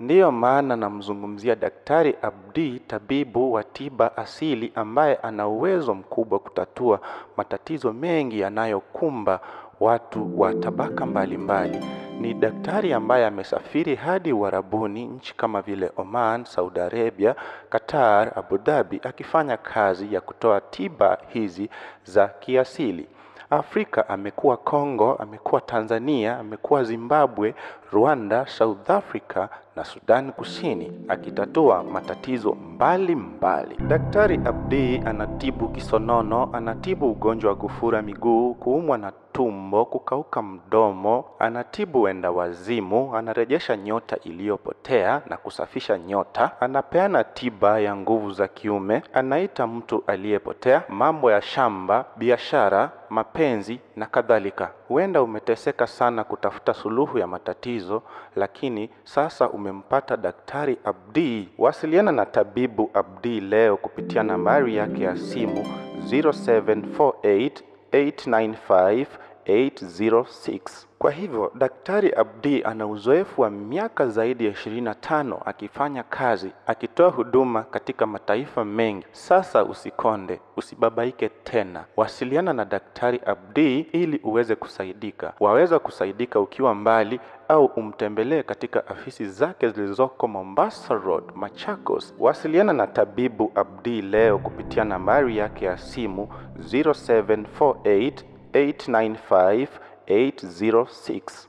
Ndiyo maana namzungumzia Daktari Abdi, tabibu wa tiba asili ambaye ana uwezo mkubwa kutatua matatizo mengi yanayokumba watu wa tabaka mbalimbali. Ni daktari ambaye amesafiri hadi Uarabuni, nchi kama vile Oman, Saudi Arabia, Qatar, Abu Dhabi, akifanya kazi ya kutoa tiba hizi za kiasili. Afrika amekuwa Kongo, amekuwa Tanzania, amekuwa Zimbabwe, Rwanda, South Africa na Sudan Kusini akitatua matatizo mbalimbali mbali. Daktari Abdi anatibu kisonono, anatibu ugonjwa wa kufura miguu, kuumwa na tumbo, kukauka mdomo, anatibu wenda wazimu, anarejesha nyota iliyopotea na kusafisha nyota, anapeana tiba ya nguvu za kiume, anaita mtu aliyepotea, mambo ya shamba, biashara, mapenzi na kadhalika. Huenda umeteseka sana kutafuta suluhu ya matatizo, lakini sasa umempata Daktari Abdi. Wasiliana na Tabibu Abdi leo kupitia nambari yake ya simu 0748 895 806. Kwa hivyo Daktari Abdi ana uzoefu wa miaka zaidi ya 25 akifanya kazi, akitoa huduma katika mataifa mengi. Sasa usikonde, usibabaike tena. Wasiliana na Daktari Abdi ili uweze kusaidika. Waweza kusaidika ukiwa mbali au umtembelee katika afisi zake zilizoko Mombasa Road, Machakos. Wasiliana na Tabibu Abdi leo kupitia nambari yake ya simu 0748 895 806.